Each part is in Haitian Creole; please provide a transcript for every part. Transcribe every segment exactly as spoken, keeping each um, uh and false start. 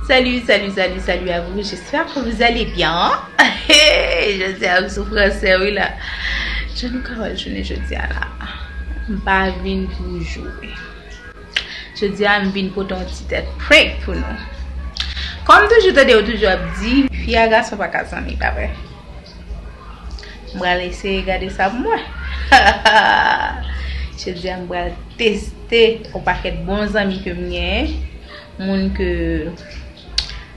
Salut, salut, salut, salut à vous. J'espère que vous allez bien. Hey, jodi a m sou fransè wi la. Jan nou ka wè l jounen jodi a la. M pa vin pou jwe. Jodi a m vin pote yon ti tèt prank pou nou. Kòm toujou tande yo toujou ap di, fi a gason pa ka zanmi, pa vre? M pral eseye gade sa pou mwen. Jodi a m pral teste yon pakèt bon zanmi ke m genyen. Moun ke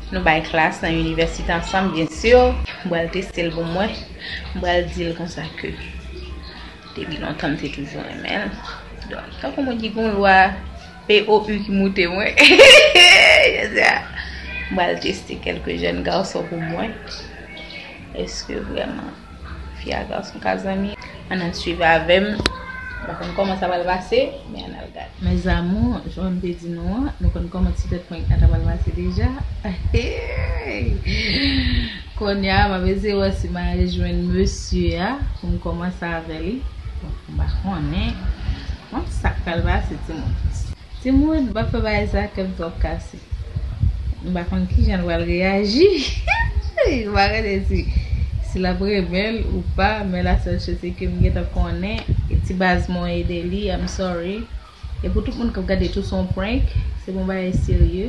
nou bay klas nan inivèsite ansanm, byen si. M pral teste l pou mwen. M pral di l konsa ke depi lontan m te toujou renmen l. Donk, tankou mwen ki gon lwa P O U ki moute mwen. Jodi a, m pral teste kèlke jèn gason pou mwen. Èske vrèman fi a gason ka zanmi? Ann al swiv avè m. M pa konn kòman sa pral pase, men ann al gade. Mes amours, jan m te di nou an, nou konn kòman ti tèt prank la ta pral pase deja. Kounye a, m ap eseye wè si m a rejwenn mesye a pou m kòmanse avè li. Bon, m pa konnen. Bon, sa k pral pase, timoun. Timoun, m ap fè bagay sa, kè m twò kase. M pa konn kijan l pral reyaji. M pa konnen si, si l ap renmen l ou pa, men la sèl choz se ke m gentan konnen, e ti baz mwen ede li, I'm sorry. E pou tout moun k ap gade tou, se yon prank, se pa yon bagay serye.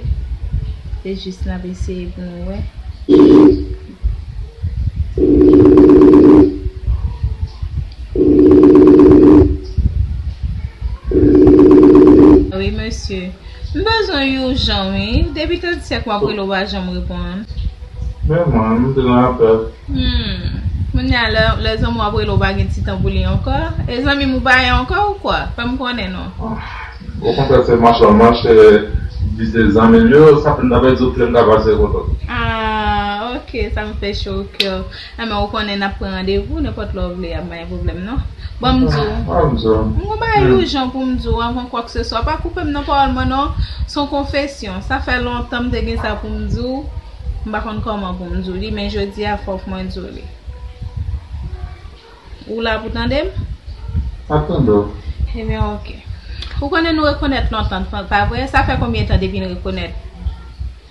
Se jis n ap eseye pou nou wè. Wi, mesye. M bezwen w jan, wi. Depi trant sèk m ap rele w pa janm reponn. Men mwen, m te nan apèl. Hmm. Kounye a, lè, lè zanmi w ap rele w pa gen ti tan pou li ankò. E zanmi m ou pa ye ankò ou kwa? Fè m konnen non. Ah, okontrè, se mach la mach, eh, di se zanmi l yo, sa fè m ta pèdi w, m ta pase kontan. Ah, ok, sa m fè cho kè. Enben, ou konnen n ap pran randevou, nenpòt lè w vle, y ap bay pwoblèm, non? Bon, m di w. Ah, m di w. M gon bagay ijan pou m di w anvan kwakeseswa. Pa koupe m nan pawòl mwen, non. Se yon konfesyon. Sa fè lontan m te gen sa pou m di w. M pa konn kòman pou m di w li, men jodi a, fòk mwen di w li. Ou la pou tande m? M ap tande w. Ebyen, ok. Ou konnen nou rekonèt lontan, pa, pa vre? Sa fè konbyen tan depi n rekonèt?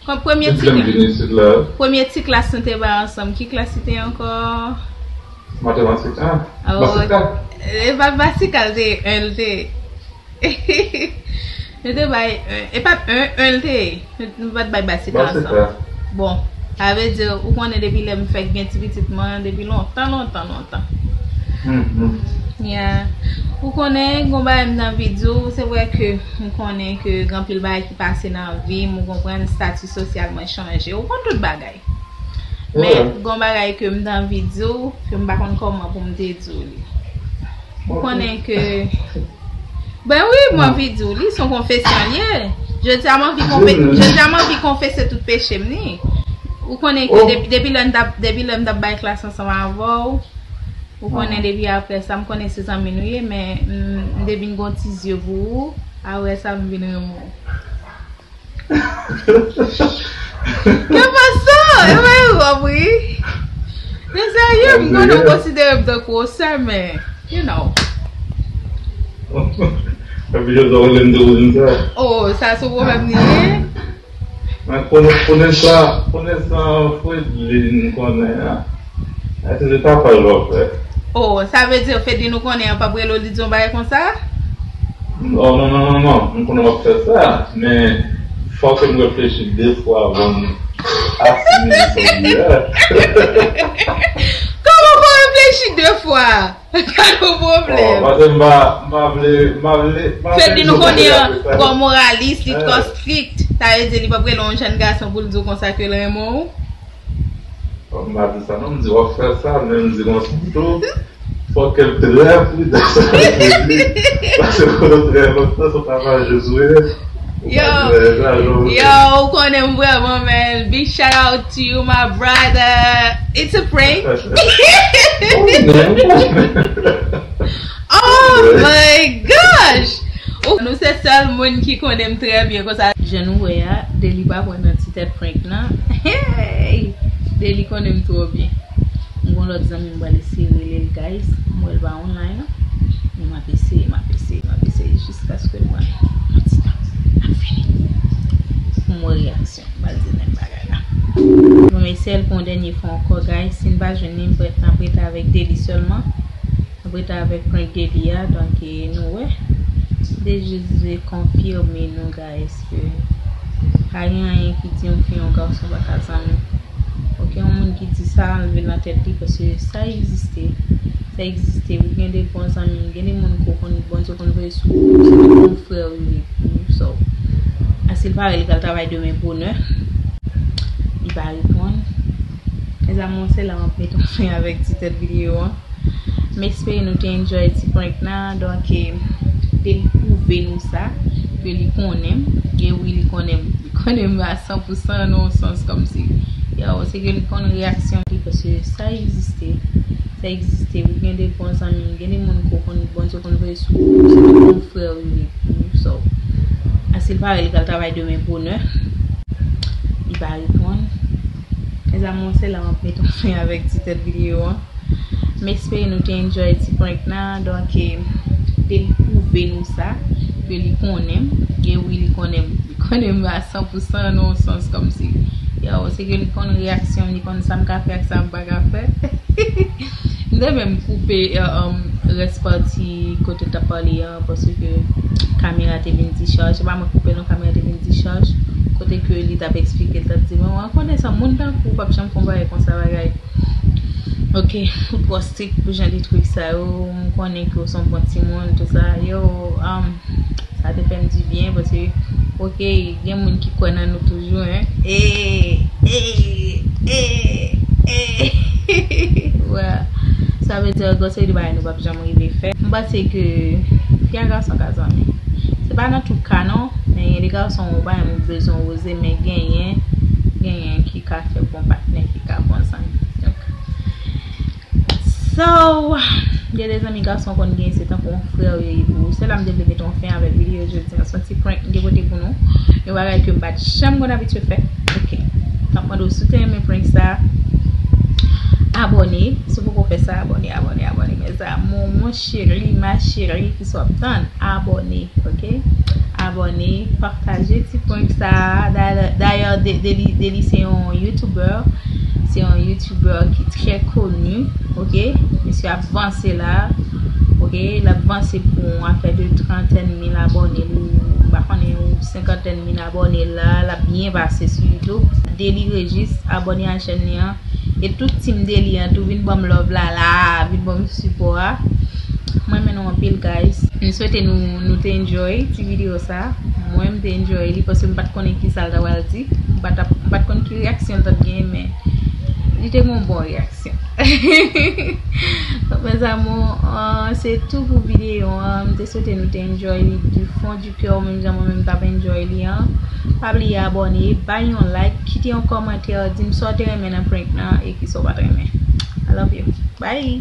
Kon premye ti klas. Depi lè m vin isit la. Premye ti klas nou te bay ansanm. Ki klas li te ye ankò? Matematik, a. Oh, Basika. E pa Basika l te ye, en l te ye. Nou te bay en, e pa t en, en l te ye. Nou, nou pa t bay Basika ansanm. Basika. Bon, sa vle di, ou konnen depi lè m fèk gen ti pitit mwen, depi lontan, lontan, lontan. Hmm, hmm. Yeah. Ou konnen, gon bagay m t anvi di w, se vre ke m konnen ke gen anpil bagay ki pase nan vi m, ou konprann, estati sosyal mwen chanje, ou konn tout bagay. Men, gon bagay ke m t anvi di w, ke m pa konn kòman pou m te di w li. Ou konnen ke, ben wi, m anvi di w li, se yon konfesyon l ye. Jodi a, m anvi konfe-, jodi a, m anvi konfese tout peche m ni. Ou konnen ke depi, depi lè m t ap, depi lè m t ap bay klas ansanm avè w, ou konnen depi apre sa, m konnen se zanmi nou ye, men m, m te vin gon ti zye pou ou, apre sa, m vin renmen w. Ke pasa? E pa erè, wi. Men serye, m konnen w konsidere m tankou yon sè, men, you know. Epi Jozè rele m tou pou di m sa. Oh, sa se yon pwoblèm li ye? Men konnen, konnen sa, konnen sa Fredlin konnen an. Ase se tapaj w ap fè. Oh, sa vle di Fedlin ou konnen an p ap rele w li di yon bagay konsa? Non, non, non, non, non. M konnen w ap fè sa, men fòk m reflechi de fwa avan m asimile sa w di a. Kòman w fè w reflechi de fwa? Gad yon pwoblèm. Oh, paske m pa, m pa vle, m pa vle, m pa vle Fedlin ou konnen an, twò moralis, li twò strik. Sa vle di li p ap rele yon jèn gason pou l di w konsa ke l renmen w? Bon, m pa di sa non, m di w ap fè sa, men m di konsa tou, fòk ke l trè pridan sa l di, paske pandan trè lontan se w t ap aji sou li. Yo, yo, ou konnen m vrèman, man. Big shout out to you, my brother. It's a prank. Oh my gosh! Ou, nou se sèl moun ki konnen m trè byen konsa. Jan nou wè a, Deli pa pran nan ti tèt prank nan. Hey! Deli konnen m twò byen. M gon lòt zanmi m pral eseye rele l, guys. M wè l pa online. Men m ap eseye, m ap eseye, m ap eseye jiskaske l pran yon ti tan. M ap vini. Pou m wè reyaksyon. M pral di l menm bagay. Eseye l pou yon dènye fwa ankò, guys. Si n pa jwenn li, m prèt, n ap rete avèk Deli sèlman. N ap rete avèk prank Deli a. Donk, e, nou wè. Deli jis vle konfime nou, guys, ke pa gen anyen ki di yon fi, yon gason pa ka zanmi. Ok, yon moun ki di sa, anlve l nan tèt li, paske sa egziste. Sa egziste, wi. Gen de bon zanmi, gen de moun ke w konn, Bondye konn voye sou ou, se te yon frè w ye pou sa. Asil pare, li pral travay demen bonè. Li pa reponn. Mezanmi, se la m ap mete yon fen avèk ti tèt videyo an. M espere nou te enjoy ti prank nan. Donk, e, Deli pwouve nou sa, ke li konnen m. E wi, li konnen m. Li konnen m a san pou san nan yon sans kòmsi. Yo, se ke li konn reyaksyon li, paske sa egziste. Sa egziste, wi. Gen de bon zanmi, gen de moun ke w konn, Bondye konn voye sou ou, se te yon frè w ye pou sa. Asil pare, li pral travay demen bonè. Li pa reponn. Mezanmi, se la m ap mete yon fen avèk ti tèt videyo an. M espere nou te enjoy ti prank nan. Donk, e, Deli pwouve nou sa, ke li konnen m. E wi, li konnen m. Li konnen m a san pou san nan yon sans kòmsi. Yo, se ke li konn reyaksyon m, li konn sa m ka fè ak sa m pa ka fè. M te menm koupe, e, um, rès pati kote l t ap pale an, paske kamera te vin dichaj. Se pa mwen koupe non, kamera te vin dichaj. Kote ke li t ap eksplike, l t ap di, "Mwen, mwen konnen sa, moun tankou w p ap janm fè yon bagay konsa, bagay." Ok, ou twò strik pou jan de trik sa yo. M konnen ke w se yon bon timoun, tout sa. Yo, um, sa te fè m di byen, paske, ok, gen moun ki kwè nan nou toujou, en. E, e, e, e. Wè. Sa vle di, gen seri de bagay nou p ap janm rive fè. M panse ke fi ak gason ka zanmi. Se pa nan tout ka, non, men gen de gason ou pa menm bezwen oze, men genyen, genyen ki ka fè bon patnè, ki ka bon zanmi. Donk, so, gen de zanmi gason konn gen, se tankou yon frè yo ye pou ou. Se la m te vle mete yon fen avèk videyo jodi an. Se yon ti prank m te pote pou nou. Yon bagay ke m pa t janm konn abitye fè. Ok. M ap mande w si w te renmen prank sa, abòne. Si w poko fè sa, abòne, abòne, abòne. Mes amours, mon chéri, ma chérie, kisa w ap tann? Abòne, ok? Abòne, pataje ti prank sa a. Dayè, dayè, De-, Deli, Deli se yon YouTuber. Se yon YouTuber ki trè koni, ok? Misye ap vanse la, ok? L ap vanse pou yon afè de trantèn mil abòne, li, m pa konnen, yon senkantèn mil abòne la, l ap byen pase sou YouTube. Deli Regis, abòne a chèn li an. E tout team Deli an tou, vin ban m love la, la, vin ban m sipò a. Mwen renmen nou anpil, guys. M swete nou, nou te enjoy ti videyo sa. Mwen, m te enjoy li paske m pa t konnen ki sa l ta pral di. M pa t ap, m pa t konn ki reyaksyon l t ap genyen, men li te gen yon bon reyaksyon. Donk, mes amours, ah, se tou pou videyo an. M te swete nou te enjoy li du fond du cœur, menm jan mwen menm m t ap enjoy li an. Pa bliye abòne, bay yon like, kite yon kòmantè, di m sa w te renmen nan prank nan e ki sa w pa t renmen. I love you. Bye!